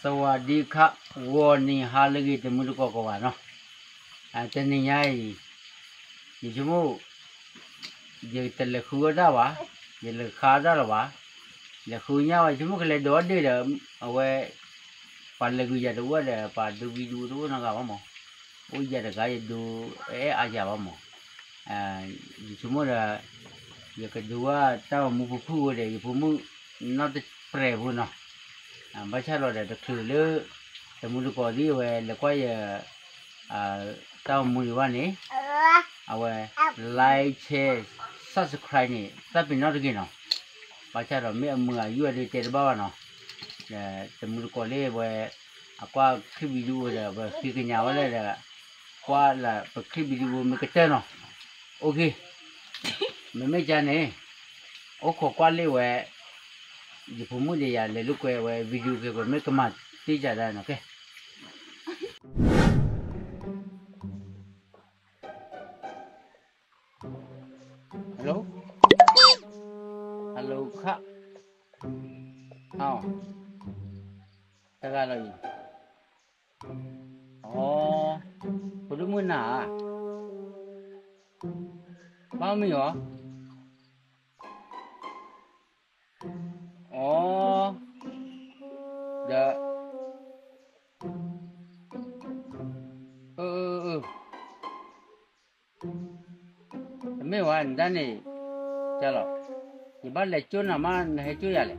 သဝးဒံခး ဂီၤနံၤဟါလၢအဂ့ၤ တမုၢ်တကိးကိးဂၤနီၤ, တနံၤညါအံၤ ယဆိကမိၣ် ယတလဲၤဃုအီၣ်တၢ်ဘၣ်, ယလဲၤဃုအီၣ်တၢ်လၢၤဘၣ်, လဲၤဃုညါဘၣ် ယဆိကမိၣ်ကလဲၤဒိးအီၣ်ဒ့ၣ်ဒီး အဝဲ ပှၤလဲၤကွံာ်ယၤတအိၣ်ဒီး ပှၤဒိဝံဒိတအိၣ်နီတဂၤဘၣ်မး, အိၣ်ယၤတဂၤယဒိအဲၣ်အါယၤဘၣ်မး, ယဆိကမိၣ်ဒီး ယကဒိးဝဲတၢ်ဂီၤမူဖုၣ်ဖုၣ်ဝဲဒီး ယဖိမုၣ်နီတပြဲၤဖိနီၤ, ဘၣ်ဆၣ်ဒီးတချုးလၢ တမုၢ်တကိးဒ်အဝဲလဲၤကွၢ်ယ တၢ်ဂီၤမူဒံးဘၣ်န့ၣ် အဝဲ like share subscribe န့ၣ် သးပ့ၤနီၣ်တဂ့ၤနီၤ, ဘၣ်ဆၣ်ဒီးမ့ၢ်အမုာ်အယုၢ်အဒုးတဲတဘၣ်ဘၣ်နီၤ, ဒီးတမုၢ်တကိးလၢဝဲ အကွၢ် clip video ဒီး ပဃ့ကညးဝဲလၢဒီး ကွၢ်လၢပ clip video မ့ၢ်ကတၢၢ်နီၤ, အိၣ်က့ၤ, မ့မ့ၢ်ကါန့ၣ် အိၣ်ခိးကွၢ်လ့ၣ်ဝဲ ယဖိမုၣ်ဒီးယၤလဲၤလိာ်ကွဲဝဲ video က့ၤကွဲးမ့ၢ်ကမၤတ့ၢ်ကဒါနီၤကဲ hello hello ခါ ဟါ တဂၤလီၤအံၤ အိ ဖိဒိၣ်မုၣ်နၤဧါ ဘၣ်မံၤအီၤ အိ ဒီး အၢ တမ့ၢ်ဝဲ နဒၣ်န့ၣ် ကလီၤ ယဘၣ်လဲၤကၠိနၤမး နဟဲကၠိယၤလဲၣ်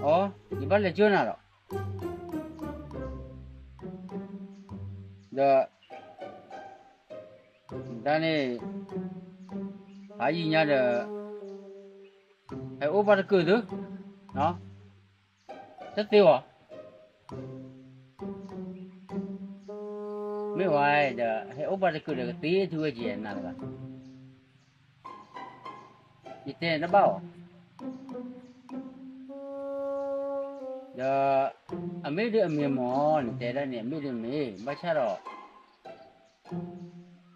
ဟါ အိ ယဘၣ်လဲၤကၠိနၤလီၤ ဒီး နဒၣ်န့ၣ် ဟါယံၤညါဒီး ဟဲအိၣ်ဘၣ်တကုာ်သု တသ့ဝဲ မ့ၢ်ဝဲဒီး ဟဲအိၣ်ဘၣ်တကုာ်ဒီးကသ့ထူဝဲက့ၤနၤတဂၤ ယတဲနတဘၣ်အီၤ ဒီး အမ့ၢ်ဒ်အမ့ၢ်မ့ၢ် နတဲဒၣ်န့ၣ် အမ့ၢ်ဒ်အမ့ၢ် ဘၣ်ဆၣ်ဒီး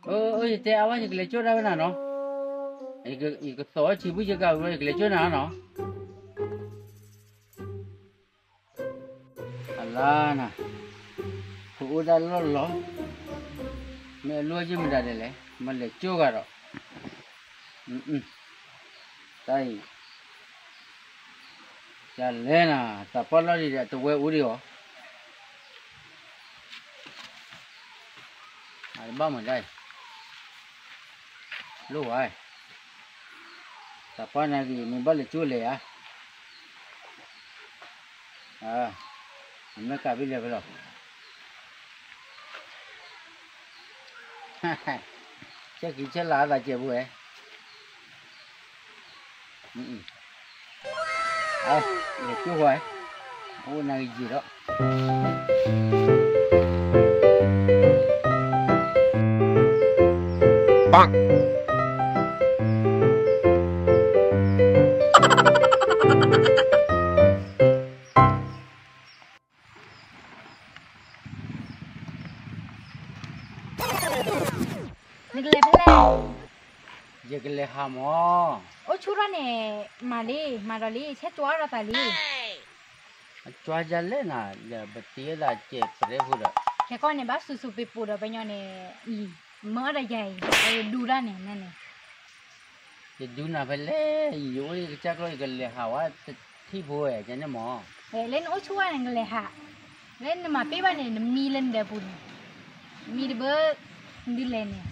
အၢ အၢ ယတဲအါဝဲ ယကလဲၤကၠိဒၣ်ဝဲနၤနီၤ ယကသီၣ်ဝဲဆံးဘုယကၤဝဲ ယကလဲၤကၠိနၤနီၤ အလါနၤ ကအိၣ်ဒၣ်လီၢ်လီၢ် မ့ၢ်အလိၣ်ယမတၤဒ်လဲၣ် မ့ၢ်လဲၤကၠိဂၤဒီး တၢ်အံၤ ကလဲၤနၤ သးပှၢ်လီၢ်ဒံးဒီး တဝဲအိၣ်ဒံးအီၤ အတဘၣ်မၤဒၣ်အံၤ လိၣ်ဝဲ သးပှၢ်နာ်က့ၤ မ့ၢ်ဘၣ်လဲၤကၠိလဲၤဧါ အမဲရကၤဘၣ်လဲၤဖဲလီၤ ဆဲးကံဆဲးလၤအသးကဲးဖိဝဲ လဲၤကၠိဝဲ အိၣ်နၤကယံာ်ဒီး နကလဲၤဖဲလဲၣ် ယကလဲၤဟးမး အိၣ်ဆူၣ်ထီၣ်န့ၣ် မၤလံ မၤဒီးလံ ဆဲးကွၢ်ဒီးသးလံ ကွၢ်ယလဲၣ်နၤ ဒီးပတ့သးကဲးပရဲဖိဒီး ခဲကီၢ်န့ၣ် ဘၣ်စူၤစူၤပ့ၤပူၤဒီးပညီန့ၣ် အံၤ မၢအီၤဒီးယၤအံၤ ယဒူတၢ်န့ၣ် နန့ၣ် ယဒူနၤဖဲလဲၣ် ယအိၣ်လၢယကစၢ်ကျီၢ် ယကလဲၤဟးဝဲတထံၣ်ဖိဝဲ ကန့ၣ်မး လၢနအိၣ်ဆူၣ်ဝဲန့ၣ် နကလဲၤဟး လၢနမၤပ့ၢ်ဘၣ်န့ၣ် နမံလၢနဒၢးပူၤန့ၣ် မံတဘၢ ဒုးလဲၤန့ၣ်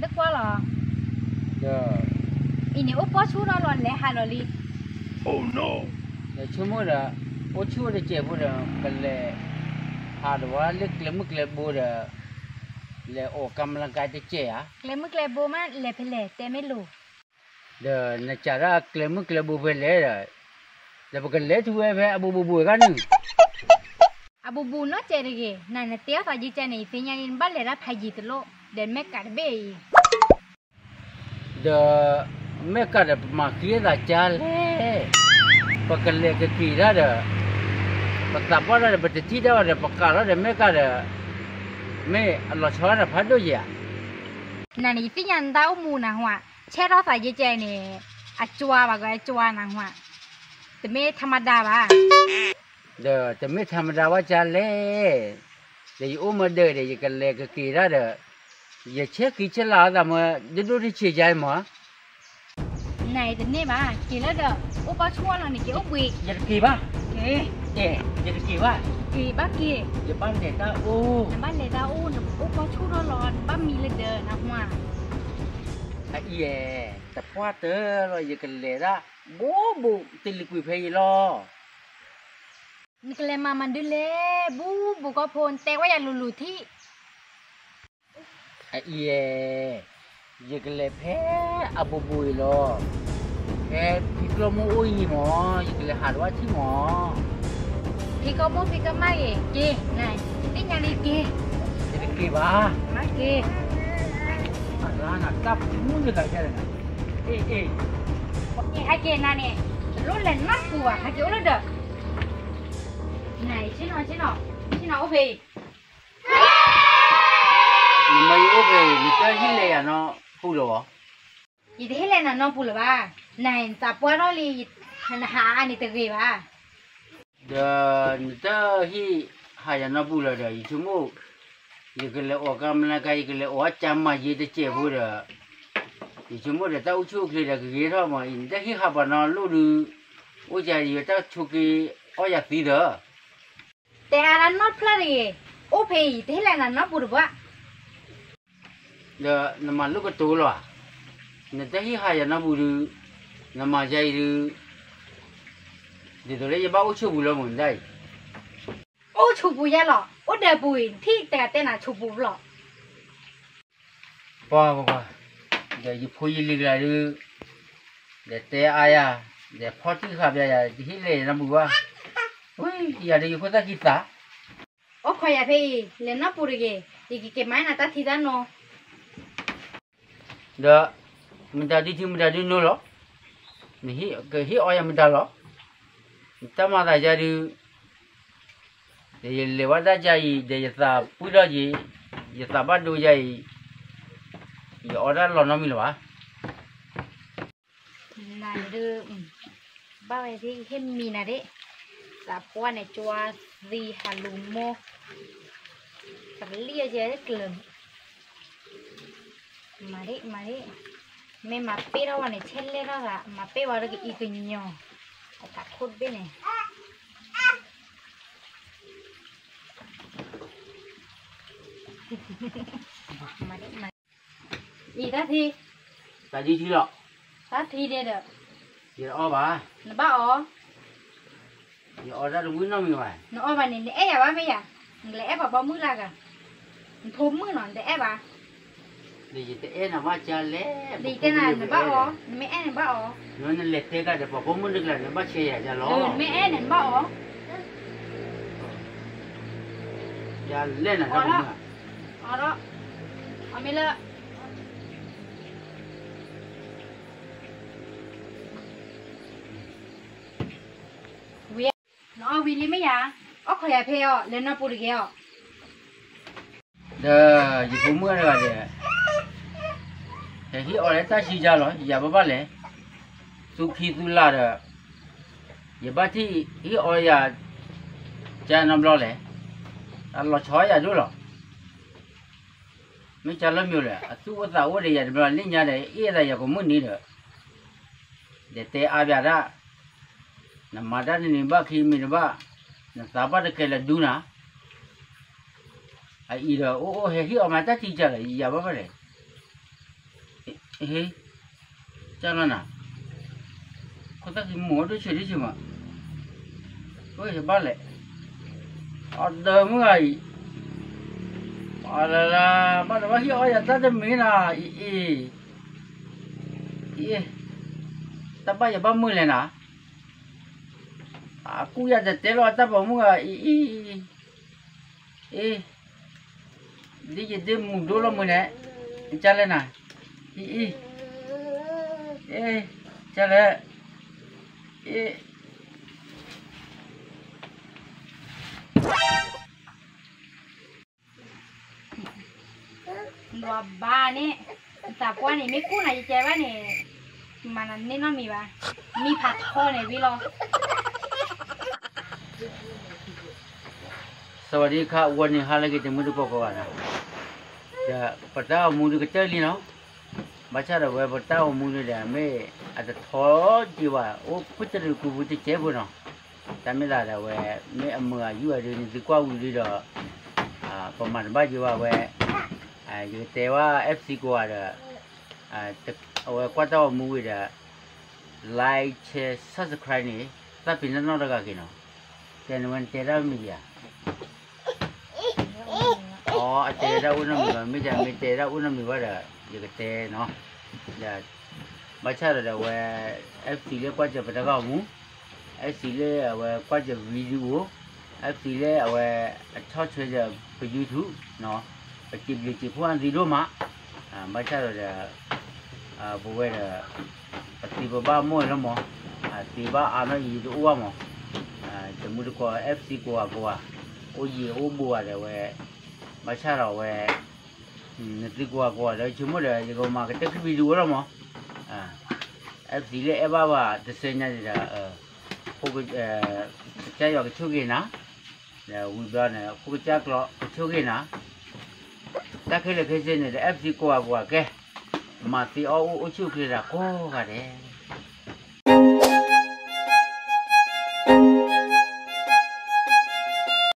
တကွၢ်လီၤ အံၤန့ၣ် အိၣ်ပီဆူၣ်ထီၣ်လီၤ လဲၤဟးဒီးလံ ဒီးဆိကမိၣ်ဒီး အိၣ်ဆူၣ်အိၣ်တစဲးဖိဒီး ကလဲၤဟးဒီးဝဲလၢကျဲမုၢ်ကျဲဘိဒီး လဲၤအိၣ်ကမလကါတစဲးဧါ ကျဲမုၢ်ကျဲဘိမး လဲၤဖဲလဲၣ် တဲမ့ၢ်လိၤ ဒီးနစံးဒၣ်ကျဲမုၢ်ကျဲဘိဖဲလဲၣ်ဒီး ဒီးပကလဲၤထူဝဲဖဲအဘူးဘူးဘူးအခါန့ၣ် အဘူးဘူးနီတစဲးတဂ့ၤ နၤနတဲအီၤသးယကဲန့ၣ် ယသ့ၣ်ညါလံ နဘၣ်လဲၤတၢ်ဖးယံၤတလိၣ် ဒီးမဲၢ်ကးတဘ့ၣ်အံၤ ဒီး မဲၢ်ကးဒီးပမၤဃံအသးကါလဲၣ် ပကလဲၤကက့ၤတၢ်ဒီး ပသးပှၢ်တၢ်ဒီး ပတထံၣ်တၢ်ဘၣ်ဒီး ပကးလီၤဒီးမဲၢ်ကးဒီး မ့ၢ်အလီၤဆီဒီးဖးဒိၣ်ယဲၢ်ဧါ နၤန့ၣ် ယသ့ၣ်ညါနတၢ်အိၣ်မူနၤဟါ ဆဲးထီၣ်သးယကဲန့ၣ် အကၠွါဘၣ်ဂ့ၤ အကၠွါနၤဟါ, တမ့ၢ်ထးမဒါဘၣ်. ဒီးတမ့ၢ်ထးမဒါဝဲကၢ်လဲၣ်, ဒီးယအိၣ်မဒၢးဒီး ယကလဲၤကက့ၤတၢ်ဒီး, ယဆဲးဃံဆဲးလၤအသးမၢ ဒိၣ်ဒိၣ်ထံဆံးယါမၢ်. နတန့ၢ်ဘၣ်, က့ၤလၢဒီး အိၣ်ပီဆူၣ်လီၤန့ၣ် က့ၤအိၣ်ဘှံး. ယတက့ၤဘၣ်. ယတက့ၤဘၣ်. က့ၤဘၣ်က့ၤ. ယဘၣ်လဲၤတၢ်အိၣ်. နဘၣ်လဲၤတၢ်အိၣ် နအိၣ်ပီဆူၣ်ထီၣ်လီၤ နဘၣ်မံလၢဒၢးနဟါ. အအံၤ, တပှၢ်တၢၢ်လီၤ ယကလဲၤဒၣ်, ဘူးဘူးတလံၤကွံာ်ဖဲအံၤလီၤ. နကလဲၤမၤမၤဒုးလဲၣ် ဘူးဘူးကီၢ်ဖိ နတဲဝဲယၤလူၤလူၤထံၣ်. အအံၤ, ယကလဲၤဖဲအဘူးဘူးအံၤလီၤ. ဖဲဖံကျီၢ်မိၢ်အိၣ်အံၤမၢ် ယကလဲၤဟးတဝၢ်ထံၣ်မၢ်. ဖံကီၢ်မိၢ်ဖံကီၢ်မၢ်ဂ့ၤ က့ၤ, နသ့ၣ်ညါလံက့ၤ. ယတက့ၤဘၣ်. မ့ၢ်က့ၤ. အလါနၤတၢ်ပူၤမုၣ်တဂၤယါန့ၣ်, အ့ၣ်အ့ၣ်, ဟဲက့ၤနၤန့ၣ်, တလိၣ်လဲၤနီတပူၤဘၣ် ဟဲက့ၤအိၣ်လၢဒီး, နဆ့ၣ်နီၤ ဆ့ၣ်နီၤ ဆ့ၣ်နီၤအိၣ်ဖဲအံၤ. နမ့ၢ်ယအိၣ်ဖဲအံၤ နတဟ့ၣ်လဲၤယၤနီတပူၤလၢၤဘၣ်. ယတဟ့ၣ်လဲၤနၤနီတပူၤလၢၤဘၣ်. နသးပှၢ်ထီၣ်လံ, နဟးအါန့ၣ်တဂ့ၤဘၣ်. ဒီးနတဟ့ၣ်ဟးယၤနီတပူၤလၢၤဒီး ယဆိကမိၣ်, ယကလဲၤအီၣ်ကမျၢကါ ယကလဲၤအီၣ်အကၢမၤယ့တစဲးဖိဒီး, ယဆိကမိၣ်ဒီးတၢ်အိၣ်ဆူၣ်အိၣ်ချ့ဒီးကဂ့ၤထီၣ်မး အံၤ နတဟ့ၣ်ဟးပှၤနီတလိၣ်ဒုး, အိၣ်ကယတၢ်ဆိးက့အီၣ်ယၤသံဒီး တဲအါဒၣ်နီတဖျၢၣ်တဂ့ၤ, အိၣ်ဖဲအံၤ တဟ့ၣ်လဲၤနၤနီတပူၤတဘၣ်. ဒီးနမၤလိာ်ကတိၤလီၤဧါ, နတဟ့ၣ်ဟးယၤနီတပူၤဒုး, နမၤယၤအံၤဒုး, ဒ်သိးလၢယဘၣ်အိၣ်ဆူၣ်ပူၤလၢမုၢ်နဒၣ်အံၤ, အိၣ်ဆူၣ်ပူၤယဲလီၤ, အိၣ်ဒၢးပူၤအံၤ ထံၣ်တဂၤတဲနၤဆူၣ်ပူၤလီၤ. ပှၤပှၤပှၤ, ဒီးယဖိယလံၤကျါဒုး, ဒီးတဲအါယၤ, ဒီးဖီၣ်တံၢ်ဃာ်ပျးယၤ တဟ့ၣ်လဲၤယၤနီတပူၤဘၣ်. ဝံ, ယၤဒီးယခိၣ်သၣ်ခံသး အိၣ်ခိးယၤဖဲအံၤ လဲၤနီတပူၤတဂ့ၤ, ယကက့ၤမၤနၤတၢ်ထံတၢ်နိ, ဒီး, မတၤဒုထံမတၤဒုနိလီၤ, နကဟ့ၣ်အီယၤမတၤလီၤ, နတၢ်မၤသးယၤဒုး, ဒီးယလဲၤဝဲဒၣ်ယၤအံၤ ဒီးယသးပှံၢ်ထီၣ်က့ၤ, ယသးဘၣ်ဒိယၤအံၤ, ယအီဒၣ်လီၤနီတမံၤလၢၤဘၣ်. နဒုး, ဘၣ်ဝဲဒ်ဟ့ၣ်မံနၤဒၣ်, သးပှၢ်န့ၣ် ကၠွါသံဟးလူၤမိၢ်, ပလံၣ်အကဲကလၢာ်, မၤဒၣ်မၤဒၣ်, မ့ၢ်မၤပ့ၢ်ထီၣ်ဝဲန့ၣ် ဆဲးလဲၣ်ထီၣ်သး မၤပ့ၢ်ဝဲလၢကအံၤကညီၤ, အသးခိၣ်တဘ့ၣ်န့ၣ် မၤဒၣ်မၤ, အံၤတၢ်ထံ, တၢ်ထံလီၤ, တၢ်ထံဒဲးဒီး, ယအီၣ်ဘၣ်, နဘၣ်အီၣ်, ယအီၣ်တၢ်တဝံၣ်နီတမံၤဘၣ်, နအီၣ်ဘၣ်န့ၣ် နအဲၣ်ယၤဘၣ်မ့ၢ်ယၤ, နကလဲၤအဲၣ်ပှၤဘီမုၢ်လၢဂၤ, နဖိမုၣ်နီၤ နတအဲၣ်ဘၣ် ဒီးယတအဲၣ်နၤဘၣ်ကလဲၣ်, ဒီးယတဲနၤ နဘၣ်အီၣ်, နမ့ၢ်အဲၣ်န့ၣ်နဘၣ်အီၣ်, နလဲၤတဲကဒီးပှၤဘီမုၢ်တကျါ နဘၣ်ဆဲးယၤကလီၤ, နမ့ၢ်အဲၣ်န့ၣ်နဘၣ်အီၣ်, ကလဲၣ်နၤ, အီၣ်ဒီး, အီၣ်မ့ၢ်လၢ နအီၣ်ဝံၤလံမ့ၢ်ယၤ, အီၣ်ခိးယၤဖဲအီၤ လဲၤနီၢ်ပူၤတဂ့ၤအီၤ, ဒီးယဖိမုၣ်တဂၤဒီး, ဟဲဟ့ၣ်အီၣ်လၢတၢ်ဆံးကါလီၤ ယၤဘၣ်ဘၣ်လဲၣ်, သူခံသူလၢ်ဒီး, ယဘၣ်ထံၣ်ဟ့ၣ်အီၣ်ယၤ, ကါနီတဘျီလဲၣ်, အလီၤဆီယၤဒိၣ်လီၤ မ့ၢ်ကါလၢမ့ၢ်လဲၣ် အသူၣ်အိၣ်သးအိၣ်ဒီးယၤတဘျီ လၢညါဒီး အ့ၣ်သးယၤကိးမုၢ်နံၤဒီး, ဒီးတဲအါဘၣ်ဒၣ်, နမၤတၢ်တနံၤဘၣ်ခံမံၤတဘၣ်, နသးဘၣ်တကဲလၢဒူနၤ, အအံၤဒီးအိၣ်အိၣ်ဟဲဟ့ၣ်အီၣ်မး တၢ်ထံကါလီၤ ယၤဘၣ်ဘၣ်လဲၣ် ဟ့, ကၢ်လီၤနၤ, ခိၣ်သၣ်ခံမူၤအီၣ်ဒိၣ်ဆံးဒိၣ်ဆံးမး, အိၣ်ယဘၣ်လဲၣ်, အီၣ်ဒီးမုၢ်ဂၤအံၤ, အလၢလၢ, ဘၣ်တဘၣ်ဟ့ၣ်အီၣ်ယၤတၢ်တမံၤနၤ, အံၤအံၤ, အံၤ, တၢ်ဘၣ်ယၤဘၣ်မုၢ်လဲၣ်နၤ, အကူၣ်ယၤတတဲလီၤတၢ်ပိာ်မုၣ်ဂၤအံၤအံၤ, အ့ၣ်, ဒ်ယဒ့မုၢ်ဒိၣ်လီၤမုၢ်န့ၣ်, ကၢ်လဲၣ်နၤ, အံၤအံၤ, အ့ၣ်, ကၢ်လဲၣ်, အ့ၣ်, နဘၣ်န့ၣ်, သးပှၢ်န့ၣ် မ့ၢ်ကူၣ်နၤယကဲဘၣ်န့ၣ်, မၤနၤန့ၢ်နီတမံၤဘၣ်, မံဖးထီန့ၣ်ဝံၤလီၤ. สวัสดีค่ะ ဂီၤနံၤဟါလၢအဂ့ၤ တံၤသကိးကိးဂၤဒဲး, ဒီးပတၢ်အိၣ်မူဒုးကတၢၢ်လံနီၤ, ဘၣ်ဆၣ်ဒီးဝဲပတၢ်အိၣ်မူဒုးဒီး မ့ၢ်အတထီက့ၤဘၣ် အိၣ်ဖုတရံးကူပူၤတစဲးဖိနီၤ, တၢ်မ့ၢ်သးဒီးဝဲ မ့ၢ်အမုာ်အယုၢ်အဒုး နသုကွၢ်ဝံၤဒုးဒီး ပမၤတဘၣ်က့ၤဘၣ်ဝဲ, ယကတဲဘၣ် FC ကိးဂၤဒီး အဝဲကွၢ်တၢ်အိၣ်မူဝံၤဒီး like share subscribe န့ၣ် သးပ့ၤနီၣ်နီၣ်တဂၤက့ၤနီၤ, တဲနဝဲနတဲတၢ်မံၤဧါ, အ အတဲတၢ်အိၣ်နီတမံၤဘၣ်, မ့ၢ်တမ့ၢ်တဲတၢ်အိၣ်နီတမံၤဘၣ်ဒီး ယကတဲနီၤ, ဒီး ဘၣ်ဆၣ်ဒီးဝဲ FC လၢကွၢ်စၢၤပတၢ်ဂီၤမူ, FC လၢအဝဲကွၢ်စၢၤ video, FC လၢအဝဲအဆီၣ်ထွဲဒီးပ YouTube နီၤ, ပစံးဘျုးစံးဖှိၣ်အသံဒိၣ်မး, ဘၣ်ဆၣ်ဒီး ပဝဲဒီး ပသံပဘၣ်မိၢ်လီၤမး, သံဘၣ်အါနီၢ်ယံၤတအိၣ်ဘၣ်မး, တံၤသကိး FC ကိးဂၤကိးဂၤ, အိၣ်ယံၤအိၣ်ဘူးဂၤဒီးဝဲ, ဘၣ်ဆၣ်ဒီးဝဲ နသုကိးဂၤကိးဂၤဒီး ဆိကမိၣ်ဒီး ယကမၤကတၢၢ်ခံ video လီၤမး, FC လၢအဲၣ်ဘၣ်ဘၣ်တစဲးညါန့ၣ်ဒီး ကစၢ်ယွၤကဆိၣ်ဂ့ၤနၤ, ဒီးဝံၤဘျီန့ၣ် ဖိကစၢ်ကျီကဆိၣ်ဂ့ၤနၤ, တၢ်ခဲလၢာ်ခဲဆ့န့ၣ်ဒီး FC ကိးဂၤကိးဂၤကဲ, မၤသ့အီၣ်အိၣ်အိၣ်ဆူၣ်အိၣ်ချ့တၢ်ကိးဂၤဒဲး